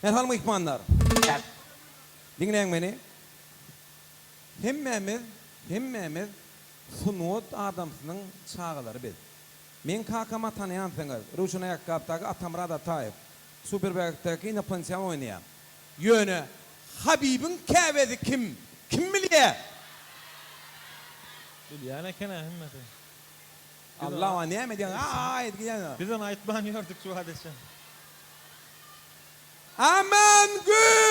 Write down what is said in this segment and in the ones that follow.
Mähriban myhmanlar! Diňläň meni. Hemmämiz, hemmämiz sungat adamsynyň çagalary biz. Meň kakama tanaýansyňyz, Röwşen Aýakgapdaky Atamyrat Ataýew. Superbägekdäki inoplanetýan oýnaýar. Ýöne Habibiň käbesi kim? Kim bilýär? Bilýän eken-ä hemmesi. Alla näme diýýäň aý diýýäň. Biz ony aýtman ýördük şu wagta çenli. Amangül!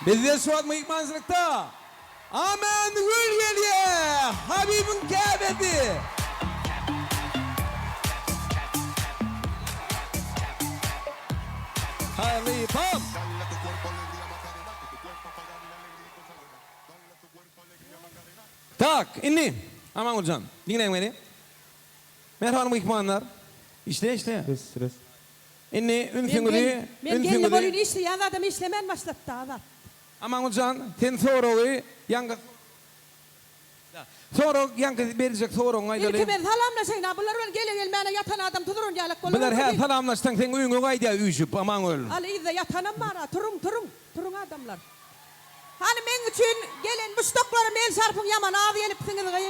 Bizde şu wagt myhmançylykda Amangül gelýär! Habibiň käbesi! Halypam! Tak, indi, Amangüljan, diňläň meni. Mähriban myhmanlar, işle, işle. Res, res. Indi Men ünsüňizi, gel, men gelni ünsüňizi. bolyn işleýän zadam işlemän başlatdy Azat. Amangüljan, sen soragy ýaňky Sorag, ýaňky berjek soragyňy aýdaly. Ilki men salamlaşaýyn, a bular bilen gele-gelmäne ýatan adam tuzuran ýalak bolar Bular hä öýdüp. salamlaşsaň seň öýüňe gaýdýar üýşüp, Amangül. Al yzda ýatanam bar-a, turuň, turuň, turuň adamlar. Hany meň üçin gelen muşdaklarym el çarpyň ýaman az gelipsiňiz gyýy.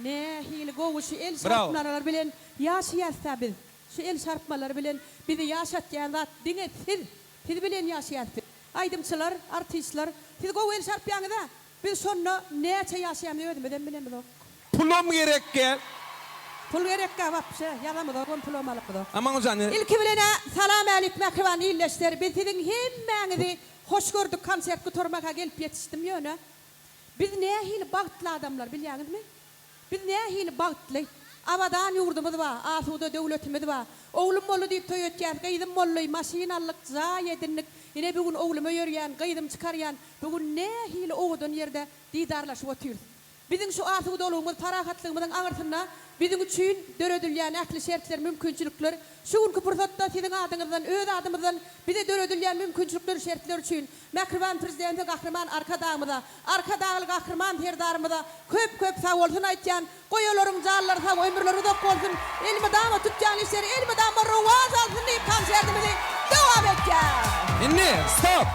Nähili gowy şu el Brawo. çarpmalalar bilen ýaşaýasda biz. Şu el çarpmalar bilen bizi ýaşatýan zat diňe siz. Siz bilen ýaşaýas biz. Aýdymçylar, artistler, siz gowy el çarpýaňyza, biz şonda näçe ýaşaýamyzy özümizem bilemizok. Pulam gerekgä. Pul gerekgä wapşe, ýazamyzogam pulam alypmyzok. Amanguljany. Ilki bilen-ä salam älik mähriban ildeşler, biz siziň hemmäňizi hoş gördük konsert gutarmaka gelip ýetişdim ýöne biz nähili bagtly adamlar bilýäňizmi? Biz nähili bagtly! Abadan ýurdumyz bar, asuda döwletimiz bar. Oglum boldy diýip toý etýäs, gyzym boldy, maşyn aldyk, jaý edindik. Ine bu gün oglum öýerýän, gyzym çykarýan. Bu gün nähili owadan ýerde didarlaşyp otyrys. Biziň şu asudalygymyz, parahatlygymyzyň aňyrsynda biziň üçin döredilýän ähli şertler, mümkinçilikler şu günki pursatda siziň adyňyzdan, öz adymyzdan bize döredilýän mümkinçilikler, şertler üçin Mähriban Prezidente Gahryman Arkadagymyza, Arkadagly Gahryman Serdarymyza köp köp sagbolsun aýtýan, goý olaryň janlary sag ömürleri uzak bolsun, elmydama tutýan işleri elmydama rowaç alsyn diýip konsertimizi dowam etýäs. Indi stop!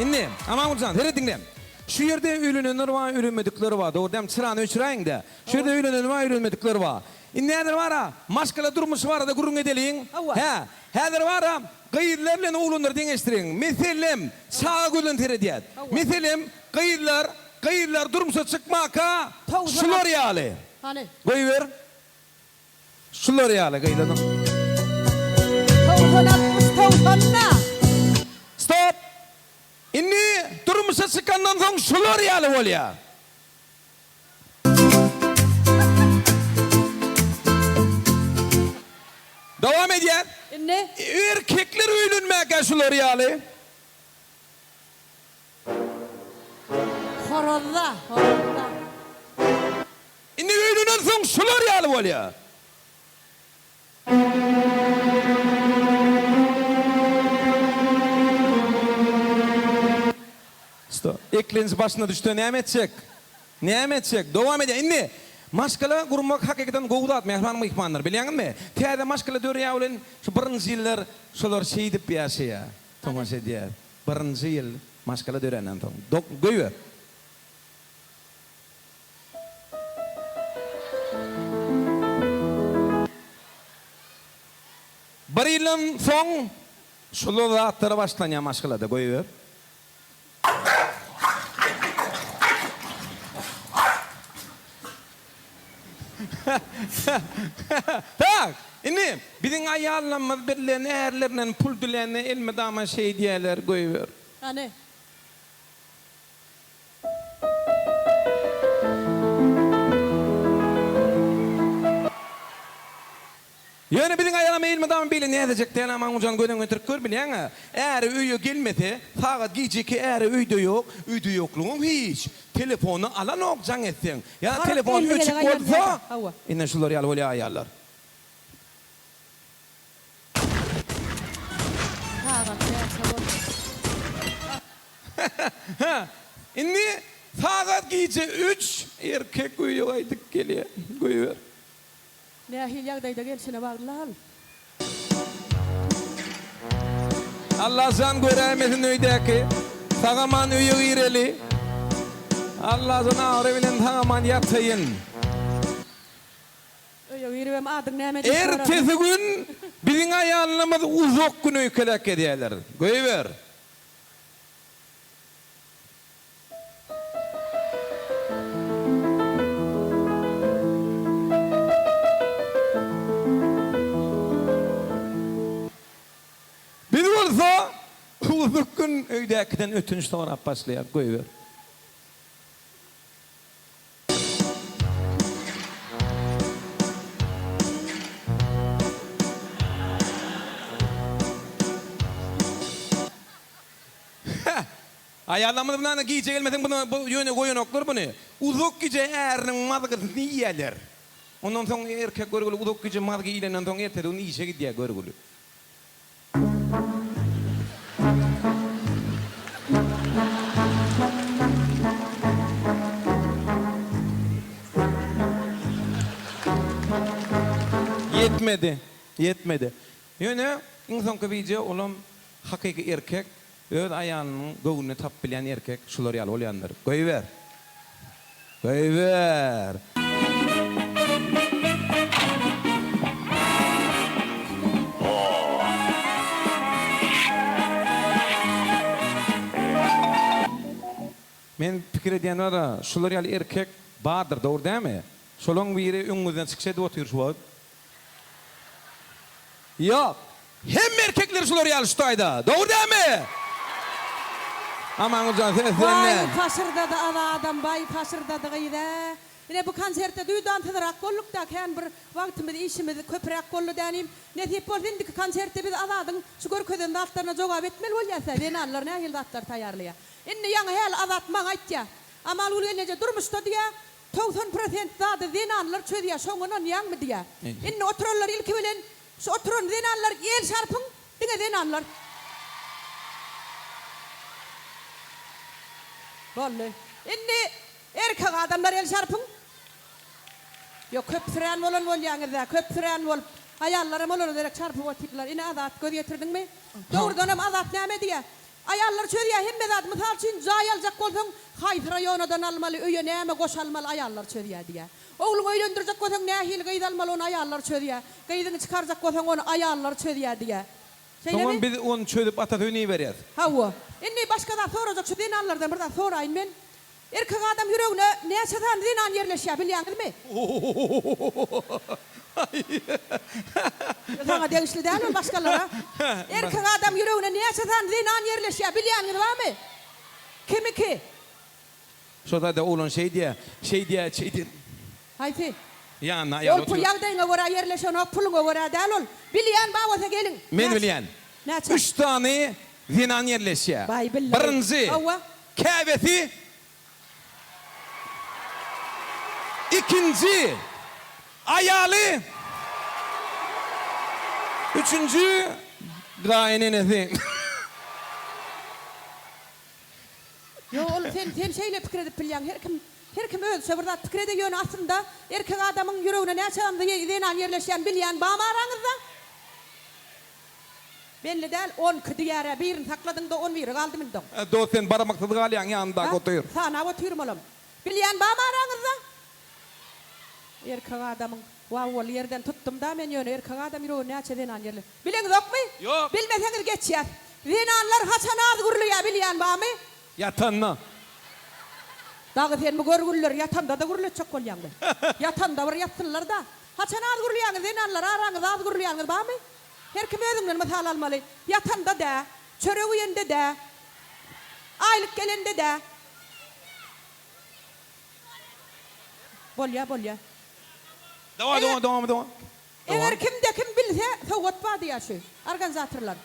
Indi Amangüljan seret diňle. Şu ýerde öýlenenler bar, öýlenmedikler bar. Dogry dämi? Çyrany öçüräýiňdä. Şu ýerde öýleneni bar, öýlenmedikler bar. Indi häzir bara maşgala durmuşy barada gürrüň edeliň. Hawa. Hä, häzir bara Gyzlar bilen oglanlary deňeşdiriň. Meselem, çaga gözünden seredýäs. Meselem, gyzlar, gyzlar durmuşa çykmaka şular ýaly. Hany. Goýber. Şular ýaly gyzlar. 90 60 togsan-da. Stop. Indi durmuşa çykandan soň şular ýaly bolýar. Dowam edýär. Indi. Erkekler öýlenmäkä şular ýaly. Horazda, horazda. Indi öýlenensoň şular ýaly bolýar. Sto. Eklenji başyna düşse näme etjek? Näme etjek? Dowam edýär. Indi, maşgala gurmak hakykatdan gowy zat, mähriban myhmanlar. Bilýäňizmi? Täze maşgala dörýär welin, şu birinji ýyllar şolar şeýdip ýaşaýar. Tomaşa edýär. Birinji ýyl maşgala döränden soň. Dok, goýber. Bir ýyldan soň şular zatlar başlanýar maşgalada goýber. Tak, indi biziň aýallarymyz bizden ärlerinden pul dilände elmydama şeý diýýärler goýber. Hany. Ýöne biziň aýalam elmydama beýle näzijek däl Amanguljany göz öňüne getirip gör bilýäňä. Äri öýe gelmese, sagat gijeki äri öýde ýok, öýde ýoklugyň hiç. Telefony alanok jaň etseň. Ýa telefon öçük bolsa, ine şular ýaly bolýar aýallar. Sagat näçe boldy? Hä, indi sagat gije üç, erkek öýe gaýdyp gelýär. Goýber. Nähili ýagdaýda gelşine bagly hal. Allajan göräýmesin öýdäki. Sag-aman öýe gireli. Allajan abraý bilen sag-aman ýataýyn. Öýe giribem adyň näme diýip sorarsyň. Ertesi gün biziň aýallarymyz uzak gün öýkeläp gezýärler. Goýber. Biz bolsa uzak gün öýdäkiden ötünç sorap başlaýarys. Goýber. Heh! Aýallarymyz bilen gije gelmeseň buny bu ýöne goýanoklar buny. Uzak gije äriniň mazgysyny iýýärler. Ondan soň erkek görgüli uzak gije mazgy iýlenden soň ertesi gün işe gidýär görgüli. Ýetmedi. Ýetmedi. Ýöne iň soňky wideo olam hakyky erkek öz aýalynyň göwnüni tapyp bilýän erkek şular ýaly bolýandyr. Goýber. Goýber. Men pikir edýän bara şular ýaly erkek bardyr dogry dälmi? Şolaň biri öňüňizden çykyş edip otyr şu wagt. Ýok. Hemme erkekler şular ýaly şu taýda. Dogry dälmi? Amangüljan ses Baý sende. paşyrdady Azadam baý paşyrdady gyz-ä. Ine bu konsertde duýdansyzrak bolduk-da kän bir wagtymyz işimiz köpräk boldy dänim. Nesip bolsa indiki konsertde biz Azadyň şu görkezen zatlaryna jogap etmeli bolýas-ä zenanlar nähili zatlar taýýarlaýar. Indi ýaňy häli Azat maňa aýtýar. Amalgül gelneje durmuşda diýýär 90 prosent zady zenanlar çözýär şoňa ynanýaňmy diýýär. Indi oturanlar ilki bilen Şu oturan zenanlar el çarpyň diňe zenanlar. Boldy. Indi erkek adamlar el çarpyň. Ýok köp sürän bolan bolýaňyzda köp sürän bolup aýallaram olara derek çarpyp otyrlar. Ine Azat göz ýetirdiňmi? Dogrudanam Azat näme diýýär? Aýallar çözýär hemme zady mysal üçin jaý aljak bolsaň haýsy raýonadan almaly öýe näme goş almaly aýallar çözýär diýýär. Ogluňy öýlendirjek bolsaň nähili gyz almaly ony aýallar çözýär. Gyzyňy çykarjak bolsaň ony aýallar çözýär diýýär. Soňam Şeýlemi? biz ony çözüp ata söýüne iberýäs. Hawa. Indi başga zat sorajak şu zenanlardan bir zat soraýyn men. Erkek adam ýüregine näçe sany zenan ýerleşýär bilýäňizmi? Saňa degişli däl ol başgalara. Erkek adam ýüregine näçe sany zenan ýerleşýär bilýäňiz barmy? Kimiki? Şo zada oglan şeý diýýär, şeý diýýär, şeý diýýär. Haýsy? Ýanynda aýal Ol pul otyr. ýagdaýyňa görä ýerleşenok, puluňa görä däl ol. Bilýän bar bolsa geliň. Men Näçe? bilýän. Näçe? Üç sany zenan ýerleşýär. Baý billaý. Birinji, Hawa. käbesi. Ikinji, aýaly. Üçünji, gaýynenesi. Ýok ol sen sen şeýle pikir edip bilýäň her kim her kim özüçe bir zat pikir edýär ýöne aslynda erkek adamyň ýüregine näçe zenan ýerleşýän bilýän bamy araňyzda? Belli däl onki diýärä birini sakladyňda on biri galdy mundaň. Dost sen barmaksyz galýaň ýanyndaky otyr. Sanap otyrym olam. Bilýän bamy araňyzda? Erkek adamyň Wah ol ýerden tutdum-da men ýöne erkek adam ýüregine näçe zenan ýerle. Bileňizokmy? Ýok. Bilmeseňiz geçýäs. Zenanlar haçan az gürleýär bilýän barmy? Ýatanda. Dagy sen bu görgülileri ýatanda-da gürletjek bolýaňmy? Ýatanda bir ýatsynlar-da. Haçan az gürleýäňiz zenanlar araňyzda az gürleýäňiz barmy? Her kim özüňden mysal almaly. Ýatanda dä, çörek iýende dä, aýlyk gelende dä. Bolýa bolýa. Dowam dowam dowam dowam. Eger kimde kim bilse sowgat bar diýýär şu organizatorlar.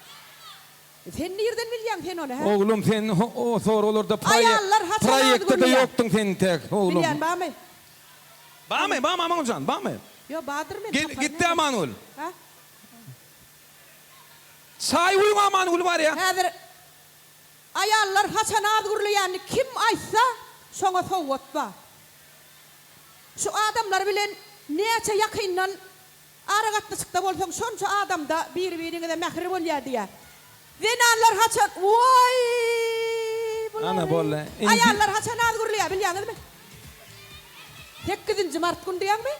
Sen nirden bilýäň sen ony hä? Oglum sen o soraglarda Aýallar haçan az proýektde gürleýär? ýokduň sen tek oglum. Bilýän barmy? Barmy barmy Amangüljan barmy? Ýok bardyr men Gel taparyn gitdi häzir. Amangül. Hä? Çaý guýuň Amangül barýa. Häzir Aýallar haçan az gürleýänini kim aýtsa, şoňa sowgat bar. Şu adamlar bilen näçe ýakyndan. Aragatnaşykda bolsaň şonça adamda biri-biriňize mähir bolýar diýýär. Zenanlar haçan Waý bulary. Ana boldy. Indi. Aýallar haçan az gürleýär bilýäňizmi? Sekizinji mart gün diýýäňmi?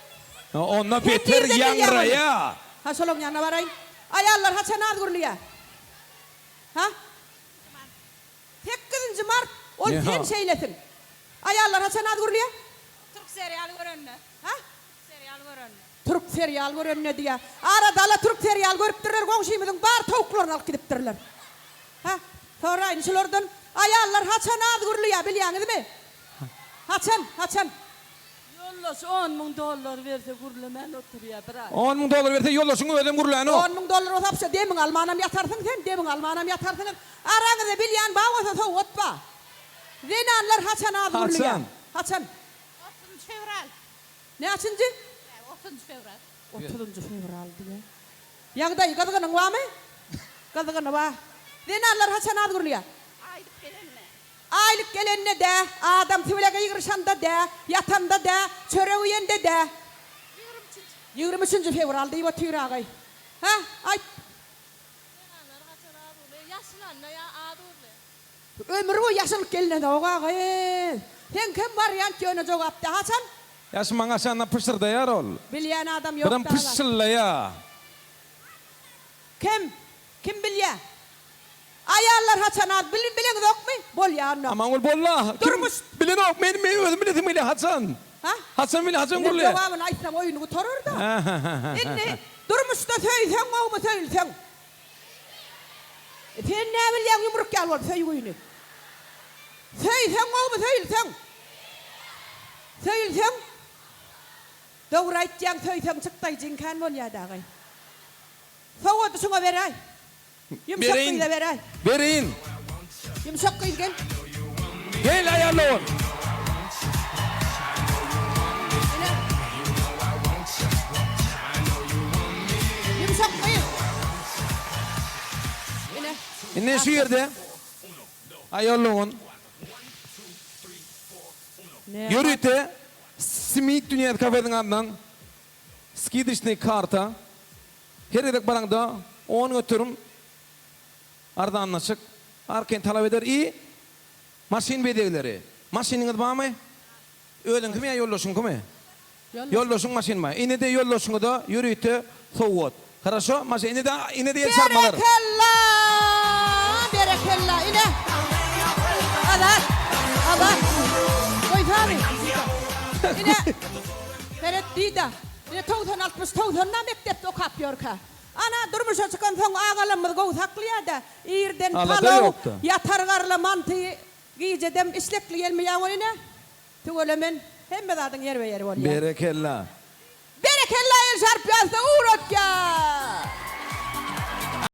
Onda Sen beter nirden bilýäň ony? ýaňraýa. Ha şolaň ýanyna baraýyn. Aýallar haçan az gürleýär? Ha? Sekizinji mart ol sen şeýlesiň. Aýallar haçan az gürleýär? Türk serialy görende. Ha? Türk serial görende. Türk serial görende diýýär. Arada ala türk serial görüpdirler, goňşymyzyň bar towuklaryny alyp gidipdirler. Hä? Soraýyn şulardan, aýallar haçan az gürleýär bilýäňizmi? Haçan, haçan? Ýoldaş on müň dollar berse gürlemän oturýar bir aý. On müň dollar berse ýoldaşyň özem gürlänok. On müň dollar bolsa apşa demiňi almanam ýatarsyň sen, demiňi almanam ýatarsyňyz. Araňyzda bilýän bar bolsa sowgat bar. Zenanlar haçan az gürleýär? Haçan? Haçan? Otuzynjy fewral. Näçinji? Otuzynjy fewral. Otuzynjy fewral diýýär. Ýagdaý gyzgynyň barmy? Gyzgyny bar. Zenanlar haçan az gürleýär? Aýlyk gelende. Aýlyk gelende dä, adamsy bile gygyryşanda dä, ýatanda dä, çörek iýende dä. Ýigrimi üçünji. Ýigrimi üçünji fewral diýip otyr agaý. Hä, aýt. Zenanlar haçan az gürleýär? Ýaşylanda ýa az gürleýär. Ömür boýy ýaşylyp gelinenok agaý. Seňkem wariant ýöne jogapda haçan? Ýaşy maňa aşanda pyşyrdaýar ol. Bilýän adam ýok Birem daga. pyşşyllaýar. Kim? Kim bilýä? Aýallar haçan az bil bileňizokmy? Bolýa onda. Amangül bolla. Kim Durmuş. bilenok men men özüm bilesim gelýär haçan? Ha? Haçan bile haçan Indi gürleýär? jogabyny aýtsam oýun gutarar-da. Indi durmuşda söýseň gowumy söýülseň? Sen näbilýäň ýumruk ýaly bolup söýgüni? Söýseň gowumy söýülseň? Söýülseň? Dogry aýtýaň söýseň çykdaýjyň kän bolýa dagy. Sowgady şuňa beräý. Ýumşak Bereýin. gyza beräý. Bereýin. Ýumşak gyz gel. Gel aýal ol. Ine. Ýumşak gyz. Ine. Indi şu ýerde aýal dogan ýörite Smit dünýäsi kafesiniň adyndan skidoçnyý karta her gezek baraňda on göterim arzanlaşyk arkaýyn talap eder i Maşyn bezegleri. Maşynyňyz barmy? Özüňkimi ýa ýoldaşyňkymy? Ýoldaşyň maşyny bar. Ine-de ýoldaşyňyza ýörite sowgat. Haraşo, maşyn. Ine-de, ine-de el çarpmalar. Berekella! Berekella! Ine. Azat! Azat! Goýsana. Ine. Seret diý-de. Ine 90 60 90-da mekdepde okap ýörkä. Ana, durmuşa çykansoň agalarymyz gowy saklaýar-da. Irden Alada palaw, ýokdy. ýatar garla manty, gijedem işlekli gelmeýär ol ine. Tüwelemen, hemme zadyň ýerbe-ýeri bolýar. Berekella. Berekella el çarpýasda ugratýas.